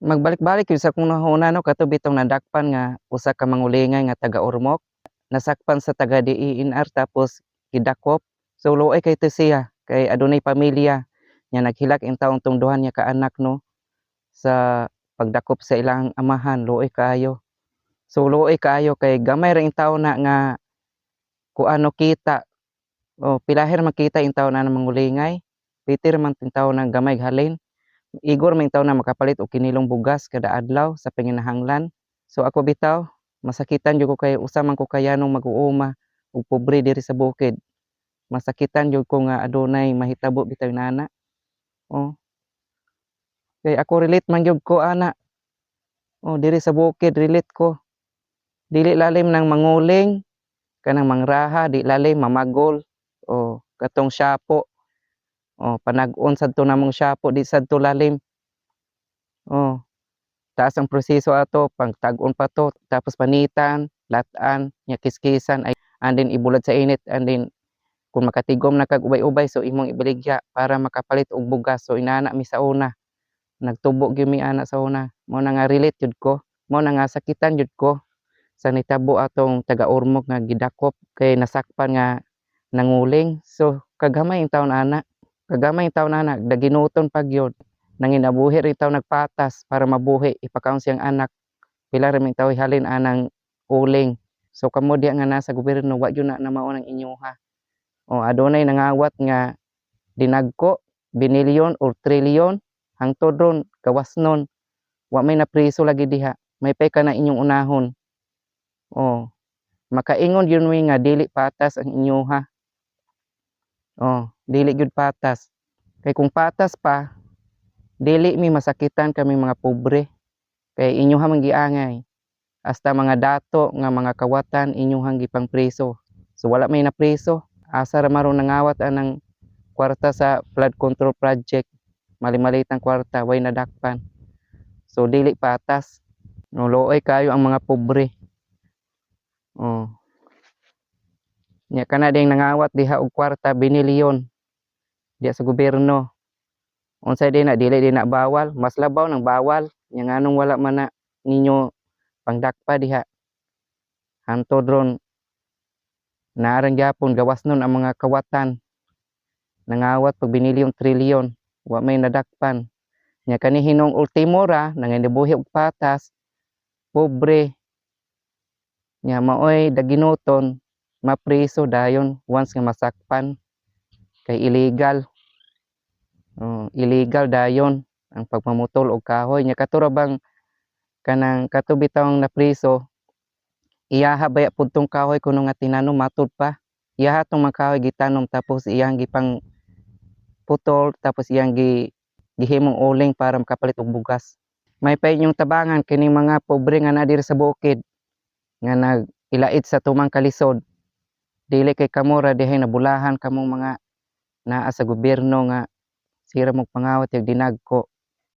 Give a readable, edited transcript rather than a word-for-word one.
Magbalik-balik yun sa akong nahuna, no, kato bitong nadakpan nga usa ka mangulingay nga taga Ormoc, nasakpan sa taga DENR tapos gidakop. So luoy kay to siya kay adunay pamilya nya, naghilak intawon tong duha niya ka anak, no, sa pagdakop sa ilang amahan. Luoy kaayo. So luoy kaayo kay gamay ra intawon na nga kuano kita o pilahir makita intawon na ng mangulingay. Piti ra man intawon na gamay halin. Igor man intawon na makapalit og kinilong bugas kada adlaw sa panginahanglan. So ako bitaw, masakitan jud ko kay usa man ko kayanong mag-uuma ug pobre diri sa bukid. Masakitan jud ko nga adunay mahitabo bitaw inana. Oh. Kay ako, relate man gyud ko ana. Oh, diri sa bukid relate ko. Dili lalim nang manguling, kanang mangraha, di lalim mamagol. Oh, katong siyapo. Oh, panag-on sad to namong siyapo, di sad to lalim. Oh. Taas ang proseso ato, pagtag-on pa to, tapos panitan, lat-an, nya kiskisan ay and then ibulad sa init, and then kung makatigom na kag ubay-ubay, so imong ibaligya para makapalit og bugas. So inana mi sa una. Nagtubo gyud mi ana sa una. Mao na nga relate jud ko. Mao na nga sakitan jud ko sa nitabo atong taga Ormoc nga gidakop kay nasakpan nga nanguling. So kagamay intawon ana. Kagamay intawon ana, daginuton pa gyud. Nanginabuhi rin taw nagpatas para mabuhi ipakaon siyang anak. Pila ra man taw halin anang uling. So kamo diha nga nasa gobyerno, wa gyud na mao nang inyoha. O adunay nangawat nga dinagko binilyon or trilyon, hangtod ron gawas nun wa may napriso lagi diha. May pay ka na inyong unahon. O makaingon gyud mi nga dili patas ang inyoha. O dili gyud patas. Kay kung patas pa, dili mi masakitan kami mga pobre. Kay inyoha man giangay. Hasta mga dato nga mga kawatan inyohang gipangpreso. So wala may napreso. Asa ra maron nangawat anang kwarta sa flood control project? Mali-malitang kwarta, way nadakpan. So dili patas. No, luoy kayo ang mga pobre. Oh. Nya kana ding nangawat diha og kwarta binilyon diha sa gobyerno. Unsay din na dili din na bawal, mas labaw nang bawal. Nya nganong wala man na ninyo pangdakpa diha? Hantod ron naarang gyapon gawas nun ang mga kawatan. Nangawat pag binilyon trilyon, wa may nadakpan. Nya kani hinong ultimo ra nanginabuhi og patas, pobre. Nya maoy daginuton, mapriso dayon once nga masakpan kay illegal. Oh, illegal dayon ang pagmamutol og kahoy. Nya kato ra bang kanang kato bitawng napriso, iyaha baya pud tong kahoy kuno nga tinanom matud pa. Iyaha tong mga kahoy gitanom tapos iyang gipang putol tapos iyang gihimong uling para makapalit og bugas. May pa inyong tabangan kining mga pobre nga naa diri sa bukid nga nag-ilait sa tumang kalisod. Dili kay kamo ra dihay nabulahan kamong mga naa sa gobyerno nga sira mong pangawat yung dinagko.